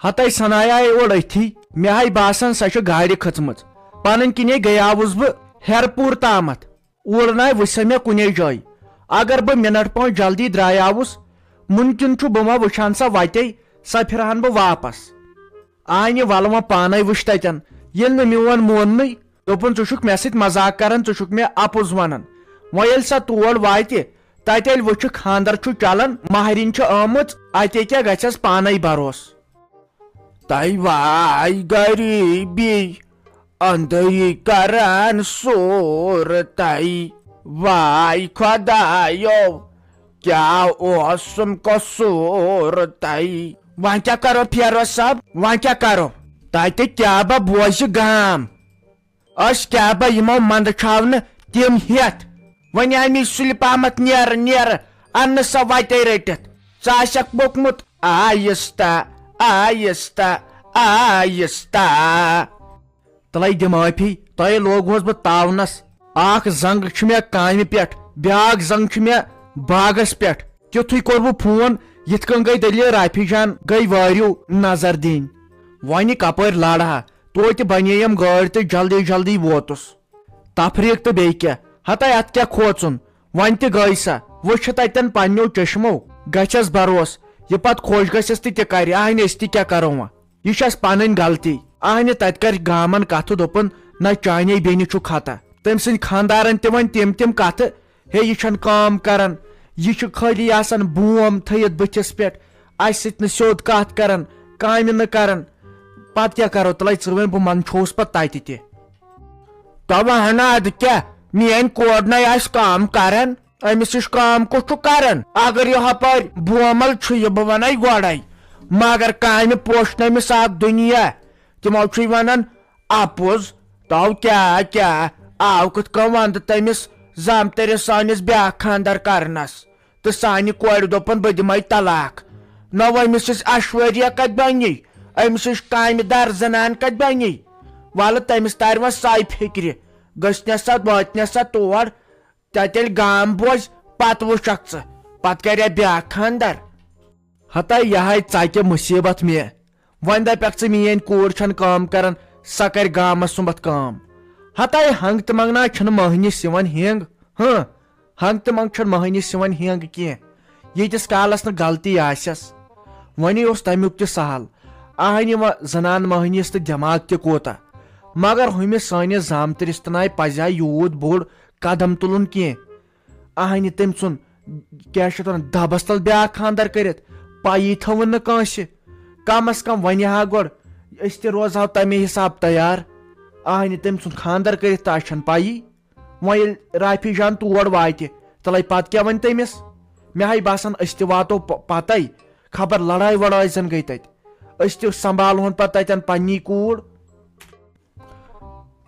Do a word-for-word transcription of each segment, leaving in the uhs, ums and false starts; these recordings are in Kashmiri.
ہتے سنایا اے اوڑ أتھی، مےٚ ہاے باسان سۄ چھِ گاڑِ کھٔژمٕژ۔ پنٕنۍ کِنے گٔیاوُس بہٕ ہیرپوٗر تامتھ۔ اوڑ ناے وٕچھسا مےٚ کُنے جایہِ۔ اگر بہٕ منٹ پانٛژھ جلدی درٛایاوُس، مُمکِن چھُ بہٕ ما وٕچھان سۄ وتے، سۄ پھِرہن بہٕ واپس۔ آے نہِ ولہٕ وۄنۍ پانے وٕچھ تتٮ۪ن۔ ییٚلہِ نہٕ میون موننٕے، دوٚپُن، "ژٕ چھُکھ مےٚ سۭتۍ مذاق کران، ژٕ چھُکھ مےٚ اپُز ونان۔" وۄنۍ ییٚلہِ سۄ تور واتہِ، تتہِ ییٚلہِ وٕچھِ خانٛدر چھُ چلان، مہرِنۍ چھِ آمٕژ، اتے کیٛاہ گژھٮ۪س پانے بروس۔ تَے واے غریٖبی، أنٛدری کران سورتَے۔ واے خۄدایو، کیٛاہ اوسُم قصوٗر تَے۔ وۄنۍ کیٛاہ کرو فیروز صٲب، وۄنۍ کیٛاہ کرو؟ تَتہِ کیٛاہ بہ بوزِ گام؟ أسۍ کیٛاہ بہ یِمو منٛدٕ چھاونہٕ تِم ہٮ۪تھ؟ وۄنۍ اَمی سُلہِ پہمتھ نیرٕ نیرٕ، اَننہٕ سۄ وَتے رٔٹِتھ۔ ژٕ آسٮ۪کھ پوٚکمُت آہستہ، آہستہ، آہستہ۔ تلے دِ معٲفی، تۄہے لوگہوس بہٕ تاونس۔ اکھ زنگ چھُ مےٚ کامہِ پٮ۪ٹھ، بیاکھ زنگ چھُ مےٚ باغس پٮ۪ٹھ۔ تیُتھُے کوٚر بہٕ فون، یِتھ کٔنۍ گٔے دٔلیٖل، رافی جان گٔے وٲرِو نظر دِنۍ۔ وۄنہِ کپٲرۍ لارٕ ہا؟ توتہِ بنییَم گٲڑۍ تہٕ جلدی جلدی ووتُس۔ تفریٖق تہٕ بیٚیہِ کیٛاہ؟ ہتے اتھ کیٛاہ کھوژُن؟ وۄنۍ تہِ گٔے سۄ، وٕچھِ تتٮ۪ن پننیو چشمو۔ گژھٮ۪س بروس، یہِ پتہٕ خۄش گژھٮ۪س تہٕ تہِ کرِ، اہنہِ أسۍ تہِ کیٛاہ کرو وۄنۍ؟ یہِ چھس پنٕنۍ غلطی۔ اہنہِ تتہِ کرِ گامن کتھٕ، دوٚپُن، "نہ، چانے بیٚنہِ چھُ خطا۔" تٔمۍ سٕنٛدۍ خاندارن تہِ وۄنۍ تِم تِم کتھٕ، "ہے، یہِ چھنہٕ کٲم کران، یہِ چھِ خٲلی آسان بوم تھٲیِتھ بٕتھِس پٮ۪ٹھ، اسہِ سۭتۍ نہٕ سیوٚد کتھ کران، کامہِ نہٕ کران۔" پتہٕ کیٛاہ کرو، تلے ژٕ وۄنۍ، بہٕ منٛدچھووُس پتہٕ تتہِ تہِ۔ توہہ ہنا ادٕ کیٛاہ، میٲنۍ کورِ نے آسہِ کٲم کران، أمِس نِش کٲم کُس چھُ کران؟ اگر یہِ ہپٲرۍ بومل چھُ، یہِ بہٕ ونے گۄڈے، مگر کامہِ پوشہِ نہٕ أمِس اکھ دُنیا۔ تِمو چھُے ونان اپُز، تو کیٛاہ کیٛاہ آو کِتھ کٔنۍ ونٛدٕ تٔمِس زامتٕرِس سٲنِس بیٛاکھ خانٛدر کرنس؟ تہٕ سانہِ کورِ دوٚپُن، "بہٕ دِمے طلاق۔" نہ، وۄنۍ أمِس یُس ایشوریا کتہِ بنی؟ أمِس یُس کامہِ دار زنان کتہِ بنی؟ ولہٕ تٔمِس تارِ وۄنۍ سۄے فکرِ۔ گٔژھنس سۄ، واتنس سۄ تور، تتہِ ییٚلہِ گام بوزِ، پتہٕ وٕچھکھ ژٕ، پتہٕ کرِ بیٛاکھ خانٛدر۔ ہتے یہے ژکہِ مصیبت مےٚ۔ وۄنۍ دپکھ ژٕ میٲنۍ کوٗر چھنہٕ کٲم کران، سۄ کرِ گامس سُمبتھ کٲم۔ ہتے ہنگ تہٕ منگنا چھنہٕ مٔہنِس یِوان ہینگ۔ ہاں، ہنگ تہٕ منگ چھنہٕ مٔہنِس یِوان ہینگ کینٛہہ، ییٖتِس کالس نہٕ غلطی آسٮ۪س۔ وۄنۍ اوس تمیُک تہِ سہل، اہنہِ وۄنۍ زنان مٔہنِس تہٕ دٮ۪ماغ تہِ کوتاہ۔ مگر ہُمِس سٲنِس زامتٕرِس تہِ ناے پزِ ہا یوٗت بوٚڑ قدم تُلُن کینٛہہ۔ اہنہِ تٔمۍ ژھُن، کیٛاہ چھِ اتھ ونان، دبس تل بیٛاکھ خانٛدر کٔرِتھ، پَیی تھٲوٕن نہٕ کٲنٛسہِ۔ کم از کم ونہِ ہا گۄڈٕ، أسۍ تہِ روزہاو تمے حساب تیار۔ اہنہِ تٔمۍ ژھُن خانٛدر کٔرِتھ، تہ چھنہٕ پَیی۔ وۄنۍ ییٚلہِ رافی جان تور واتہِ، تلے پتہٕ کیٛاہ ونہِ تٔمِس؟ مےٚ ہاے باسان، أسۍ تہِ واتو پ-، پتے، خبر لڑاے وڑاے زن گٔے تتہِ۔ أسۍ تہِ سنبھالہون پتہٕ تتٮ۪ن پننی کوٗر۔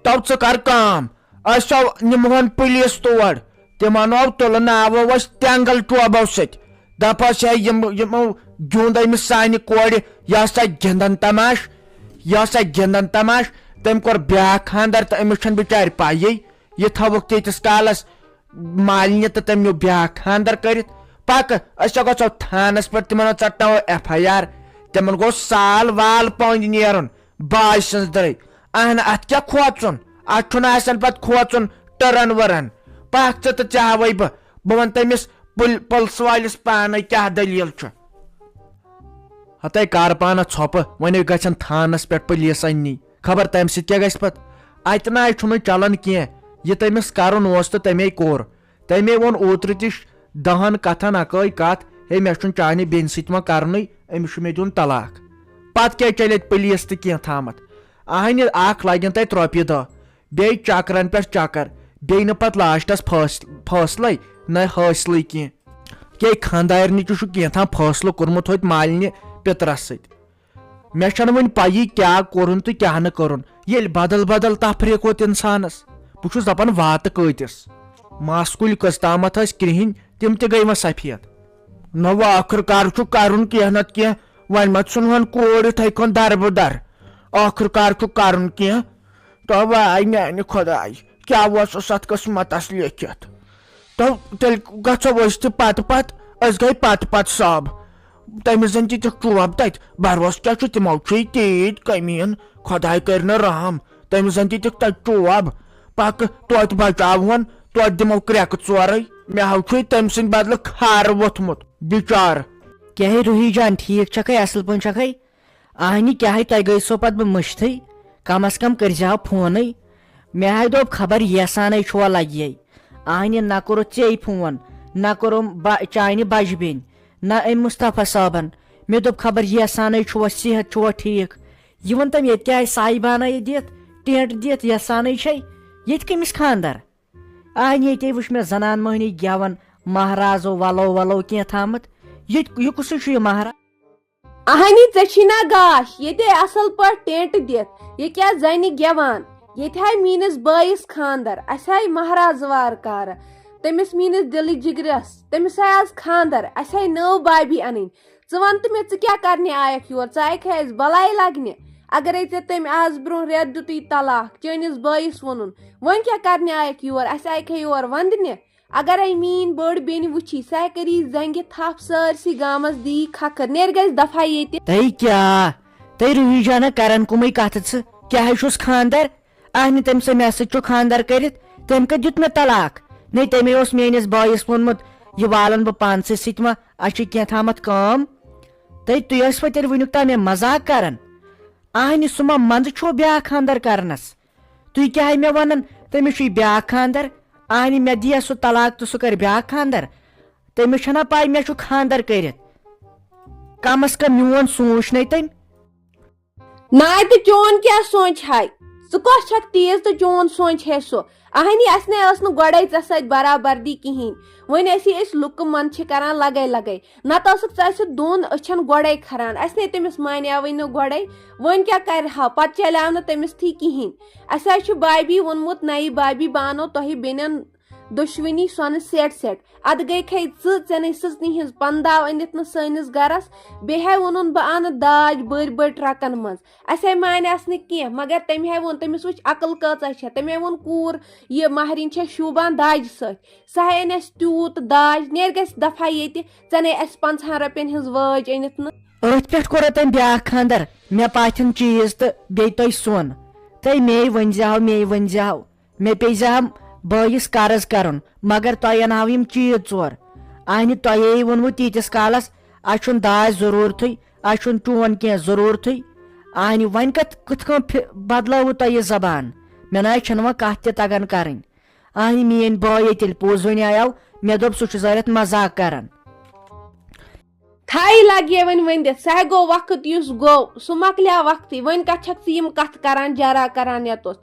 تو ژٕ کر کٲم، أسۍ ہو نِمہون پُلیٖس تور، تِمن ہو تُلناوو أسۍ تینگل ٹوبو سۭتۍ۔ دپس ہے، یِم، یِمو گیُنٛد أمِس سانہِ کورِ، یہِ ہسا گِنٛدن تماش، یہِ ہسا گِنٛدن تماش۔ تٔمۍ کوٚر بیٛاکھ خانٛدر تہٕ أمِس چھنہٕ بِچارِ پَیی۔ یہِ تھاوُکھ تیٖتِس کالس مالنہِ تہٕ تٔمۍ نیوٗ بیٛاکھ خانٛدر کٔرِتھ۔ پکہٕ، أسۍ ہا گژھو تھانس پٮ۪ٹھ، تِمن ہا ژٹناوو ایف آی آر۔ تِمن گوٚو سال وال پٲنٛدِ نیرُن۔ باے سٕنٛز درٕے۔ اہن، اتھ کیٛاہ کھوژُن؟ اتھ چھُنہٕ آسان پتہٕ کھوژُن ٹٔرن ؤرن۔ پکھ ژٕ تہٕ ژےٚ ہاوے بہٕ۔ بہٕ ونہٕ تٔمِس پُل-، پُلسہٕ وٲلِس پانے کیٛاہ دٔلیٖل چھُ۔ ہتے کر پانہ ژھۄپہٕ، وۄنۍ گژھن تھانس پٮ۪ٹھ پُلیٖس اننی۔ خبر تمہِ سۭتۍ کیٛاہ گژھِ پتہٕ؟ اتہِ نہ آسہِ چھُنہٕ چلان کینٛہہ۔ یہِ تٔمِس کرُن اوس تہٕ تمے کوٚر۔ تمے ووٚن اوترٕ تہِ ش-، دہن کتھن اکٲے کتھ، "ہے، مےٚ چھُنہٕ چانہِ بیٚنہِ سۭتۍ وۄنۍ کرنُے، أمِس چھُ مےٚ دیُن طلاق۔" پتہٕ کیٛاہ چلہِ اتہِ پُلیٖس تہٕ کینٛہہ تھامتھ؟ اہنہِ اکھ لگن تتہِ رۄپیہِ دہ، بیٚیہِ چکرن پٮ۪ٹھ چکر، بیٚیہِ نہٕ پتہٕ لاسٹس فٲص-، فٲصلے نہ حٲصلٕے کینٛہہ۔ کیٛاہ خانٛدارنہِ تہِ چھُ کینٛہہ تام فٲصلہٕ کوٚرمُت ہوٚتہِ مالنہِ پِترس سۭتۍ۔ مےٚ چھَنہٕ وٕنہِ پَیی کیٛاہ کوٚرُن تہٕ کیٛاہ نہٕ کوٚرُن، ییٚلہِ بدل بدل تفریٖق ووت اِنسانَس۔ بہٕ چھُس دَپان واتہٕ کۭتِس؟ ماس کُلۍ کٔژ تامَتھ ٲسۍ کرٛہِنۍ، تِم تہِ گٔے وۄنۍ سفید۔ نہ وۄنۍ ٲخٕر کار چھُ کَرُن کینٛہہ نَتہٕ کینٛہہ، وۄنۍ ما ژھٕنہون کوٗر یِتھَے کٔنۍ دَربہٕ دَر؟ ٲخٕر کار چھُ کَرُن کینٛہہ۔ تو واے میٛانہِ خۄدایہِ، کیٛاہ اوسُس اَتھ قٕسمَتَس لیکھِتھ؟ تو تیٚلہِ گژھو أسۍ تہِ پتہٕ پتہٕ، أسۍ گٔے پتہٕ پتہٕ صٲب۔ تٔمِس زَن تہِ دِکھ ٹوب تَتہِ۔ بروسہٕ کیٛاہ چھُ؟ تِمو چھُے تیٖتۍ کٔمیٖن، خۄداے کٔرۍ نہٕ رحم۔ تٔمِس زَن تہِ دِکھ تَتہِ ٹوب۔ پَکہٕ توتہِ بچاوہون، توتہِ دِمو کرٛٮ۪کہٕ ژورَے۔ مےٚ ہاو چھُے تٔمۍ سٕنٛدِ بدلہٕ خارٕ ووٚتھمُت، بِچارٕ۔ کیٛاہ ہے روحی جان، ٹھیٖک چھَکھَے، اَصٕل پٲٹھۍ چھَکھَے؟ اہنہِ کیٛاہے تۄہہِ گٔیسو پتہٕ بہٕ مٔشتھٕے؟ کم از کم کٔرزِہاو فونٕے۔ مےٚ ہاے دوٚپ خبر ییسانے چھُوا لگہِ۔ اہنہِ نہ کوٚرُتھ ژےٚ فون، نہ کوٚرُم با-، چانہِ بجہِ بیٚنہِ، نہ أمۍ مصطفیٰ صٲبن۔ مےٚ دوٚپ خبر ییسانے چھُوا، صحت چھُوا ٹھیٖک؟ یہِ وَن تٔمۍ ییٚتہِ کیٛاہ آسہِ صاحبانہ یہِ دِتھ، ٹینٹ دِتھ ییسانے چھے؟ ییٚتہِ کٔمِس خاندر؟ اہنہِ ییٚتے وٕچھ مےٚ زنان مٔہنی گٮ۪وان، مہرازو ولو ولو کینٛہہ تھامُت۔ ییٚتہِ یہِ کُسُے چھُ یہِ مہراز؟ اہنی، ژےٚ چھی نا گاش، ییٚتے اصل پٲٹھۍ ٹینٹ دِتھ، یہِ کیٛاہ زنہِ گٮ۪وان؟ ییٚتہِ ہاے میٲنِس بٲیِس خاندر، اسہِ ہاے مہراز وارٕ کارٕ، تٔمِس میٲنِس دِلہٕ جگرس، تٔمِس ہاے آز خاندر، اسہِ ہاے نٔو بابی انٕنۍ۔ ژٕ وَن تہٕ مےٚ، ژٕ کیٛاہ کرنہِ آیکھ یور؟ ژٕ آیکھ ہے اَسہِ بلاے لگنہِ۔ اگرے ژےٚ تٔمۍ آز برونٛہہ رٮ۪تھ دیُتُے طلاق، چٲنِس بٲیِس ووٚنُن، وۄنۍ کیٛاہ کرنہِ آیکھ یور؟ اسہِ آیکھ ہے یور ونٛدنہِ۔ اگرے میٲنۍ بٔڑ بیٚنہِ وٕچھی، سۄ کری زنگہِ تھپھ، سٲرسٕے گامس دی کھکھر، نیرِ گژھِ دفعہ ییٚتہِ۔ تۄہہِ کیٛاہ؟ تۄہہِ روحی جانہ کرن کُمے کتھٕ ژٕ؟ کیٛاہ ہے چھُس خاندر؟ اہنہِ تٔمۍ سۭتۍ مےٚ سۭتۍ چھُ خاندر کٔرِتھ، تٔمۍ کتہِ دیُت مےٚ طلاق؟ نے، تٔمۍ اوس میٲنِس بٲیِس ووٚنمُت، یہِ والن بہٕ پانسٕے سۭتۍ، وۄنۍ اسہِ چھِ کینٛہہ تامتھ کٲم۔ تۄہہِ، تُہۍ ٲسوا تیٚلہِ وٕنیُک تام مےٚ مزاق کران؟ اہنہِ سُہ ما منٛزٕ چھُو بیٛاکھ خاندر کرنس؟ تُہۍ کیٛاہ ہے مےٚ ونان، تٔمِس چھُے بیٛاکھ خاندر؟ اہنہِ مےٚ دِیا سُہ طلاق تہٕ سُہ کرِ بیٛاکھ خاندر؟ تٔمِس چھَنا پاے مےٚ چھُ خاندر کٔرِتھ؟ کم از کم میون سوٗنچ نے تٔمۍ۔ ناے تہٕ چون کیٛاہ سونٛچ ہاے؟ ژٕ کۄس چھکھ تیز تہٕ چون سونٛچ ہے سُہ؟ اہنی، اسہِ نے ٲس نہٕ گۄڈے ژےٚ سۭتۍ برابردی کِہیٖنۍ۔ وۄنۍ ٲسی أسۍ لُکہٕ منٛد چھِ کران لگے لگے۔ نتہٕ ٲسٕکھ ژٕ اسہِ دۄن أچھن گۄڈے کھران۔ اسہِ نے تٔمِس مانیاوٕے نہٕ گۄڈے۔ وۄنۍ کیٛاہ کرِ ہا؟ پتہٕ چلیو نہٕ تٔمِس تھی کِہیٖنۍ۔ اسہِ حظ چھُ بابی ووٚنمُت، نَیہِ بابی بانو تۄہہِ بیٚنٮ۪ن دۄشوٕنی سۄنہٕ سیٹ سیٹ۔ ادٕ گٔے کھے ژٕ، ژےٚ نے سٕژنہِ ہٕنٛز پنداو أنِتھ نہٕ سٲنِس گرس۔ بیٚیہِ ہے ووٚنُن بہٕ انہٕ داج بٔرۍ بٔرۍ ٹرکن منٛز۔ اسے مانیس نہٕ کینٛہہ، مگر تٔمۍ ہے ووٚن، تٔمِس وٕچھ عقل کۭژاہ چھےٚ۔ تٔمۍ ہے ووٚن، کوٗر، یہِ مہرِنۍ چھےٚ شوٗبان داجہِ سۭتۍ۔ سۄ ہے انہِ اسہِ تیوٗت داج، نیرِ گژھِ دفعہ ییٚتہِ۔ ژےٚ نے اسہِ پنٛژہن رۄپین ہٕنٛز وٲج أنِتھ نہٕ۔ أتھۍ پٮ۪ٹھ کوٚر تٔمۍ بیٛاکھ خانٛدر، مےٚ پاتھٮ۪ن چیٖز تہٕ بیٚیہِ تۄہہِ سۄن۔ تہٕ مے ؤنۍ زِہو، مے ؤنۍ زِہو، مےٚ پیٚیہِ زِہم بٲیِس قرض کرُن، مگر تۄہہِ انہو یِم چیٖز ژور۔ اہنہِ تۄہے ووٚنوٕ تیٖتِس کالس، اسہِ چھُنہٕ داج ضروٗرتھٕے، اسہِ چھُنہٕ چون کینٛہہ ضروٗرتھٕے۔ اہنہِ وۄنۍ کتھ، کِتھ کٔنۍ پھِ-، بدلٲوٕ تۄہہِ یہِ زبان؟ مےٚ نہ حظ چھنہٕ وۄنۍ کتھ تہِ تگان کرٕنۍ۔ اہنہِ میٲنۍ بٲے ییٚلہِ پوٚز ؤنۍ آیو، مےٚ دوٚپ سُہ چھُ ظٲہرت مزاق کران۔ تھایہِ لگہِ وۄنۍ ؤنِتھ، سُہ ہے گوٚو وقت یُس گوٚو، سُہ مۄکلیو وقتٕے۔ وۄنۍ کتھ چھکھ ژٕ یِم کتھٕ کران، جرا کران یتُس؟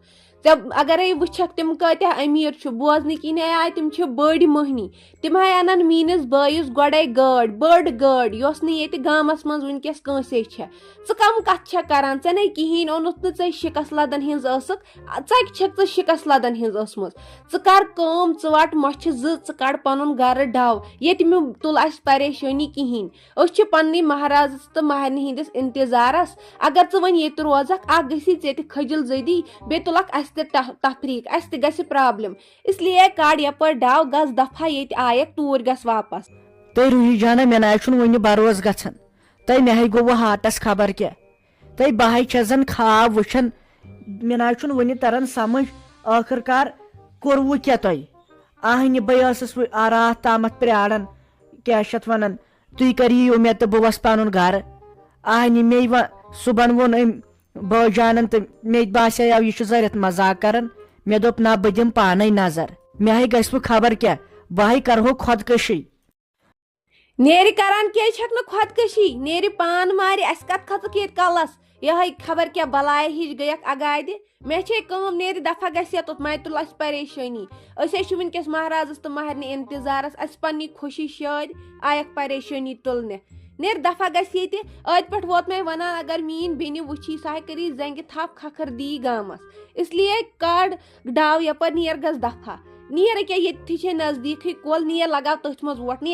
ژےٚ اگرے وٕچھکھ تِم کۭتیاہ أمیٖر چھُ، بوزنہٕ کِنۍ آے تِم چھِ بٔڑۍ مٔہنی۔ تِم ہے انن میٲنِس بٲیِس گۄڈے گٲڑۍ، بٔڑ گٲڑۍ، یۄس نہٕ ییٚتہِ گامس منٛز وٕنکیٚس کٲنٛسے چھےٚ۔ ژٕ کم کتھ چھکھ کران؟ ژےٚ نے کِہیٖنۍ اوٚنُتھ نہٕ، ژےٚ شکست لدن ہٕنٛز ٲسٕکھ، ژکہِ چھکھ ژٕ شکست لدن ہٕنٛز ٲسمٕژ۔ ژٕ کر کٲم، ژٕ وٹ مۄچھِ زٕ، ژٕ کڑ پنُن گرٕ ڈو، ییٚتہِ مےٚ تُل اسہِ پریشٲنی کِہیٖنۍ۔ أسۍ چھِ پننہِ مہرازس تہٕ مہرنہِ ہٕنٛدِس انتظارس۔ اگر ژٕ وۄنۍ ییٚتہِ روزکھ، اکھ گژھی ژےٚ تہِ کھجل زدی، بیٚیہِ تُلکھ اسہِ تہِ ٹہ-، تفریق، اسہِ تہِ گژھِ پرابلم۔ اس لیے کڑ یپٲرۍ ڈو، گژھ دفعہ، ییٚتہِ آیکھ توٗرۍ گژھ واپس۔ تہٕ روحی جانہ، مےٚ نہ حظ چھُنہٕ وُنہِ بروسہٕ گژھان۔ تہٕ مےٚ ہے گوٚو وۄنۍ ہارٹس خبر کیٛاہ۔ تہٕ بہٕ ہے چھَس زن خواب وٕچھان۔ مےٚ نہ حظ چھُنہٕ وُنہِ تران سمجھ، ٲخٕر کار کوٚروٕ کیٛاہ تۄہہِ؟ آہنہِ بہٕ ٲسٕس وۄنۍ آ-، راتھ تامتھ پرٛاران، کیٛاہ چھِ اَتھ وَنان، تُہۍ کر یِیِو مےٚ تہٕ بہٕ وَسہٕ پنُن گرٕ۔ آہنہِ مے وۄنۍ صُبحن ووٚن أمۍ بٲے جانن تہٕ مےٚ باسیو یہِ چھُ ظٲہرت مزاق کران۔ مےٚ دوٚپ، نہ، بہٕ دِمہٕ پانے نظر، مےٚ ہے گژھِ وۄنۍ خبر کیٛاہ، بہٕ ہے کرہو خۄدکٔشی۔ نیرِ کران کیٛازِ چھکھ نہٕ خۄدکٔشی؟ نیرِ پان مارِ، اسہِ کتھ کھژٕکھ ییٚتہِ کلس؟ یہے خبر کیٛاہ بلاے ہِش گٔیکھ اگادِ۔ مےٚ چھے کٲم، نیرِ دفعہ گژھِ یتُتھ، مےٚ تُل اسہِ پریشٲنی۔ أسۍ ہے چھِ وٕنکیٚس مہرازس تہٕ مہرنہِ انتظارس، اسہِ پننی خوشی شٲدۍ آیکھ پریشٲنی تُلنہِ۔ نیرِ دفعہ گژھِ ییٚتہِ۔ ٲدۍ پٮ۪ٹھ ووت مےٚ ونان، اگر میٲنۍ بیٚنہِ وٕچھی، سۄ ہے کری زنگہِ تھپھ، کھکھر دی گامس۔ اس لیے کڑ ڈاو یپٲرۍ، نیر گژھ دفعہ۔ نیر أکیٛاہ، ییٚتھی چھے نزدیٖکھٕے کۄل، نیر لگاو تٔتھۍ منٛز ووٹ، نیر۔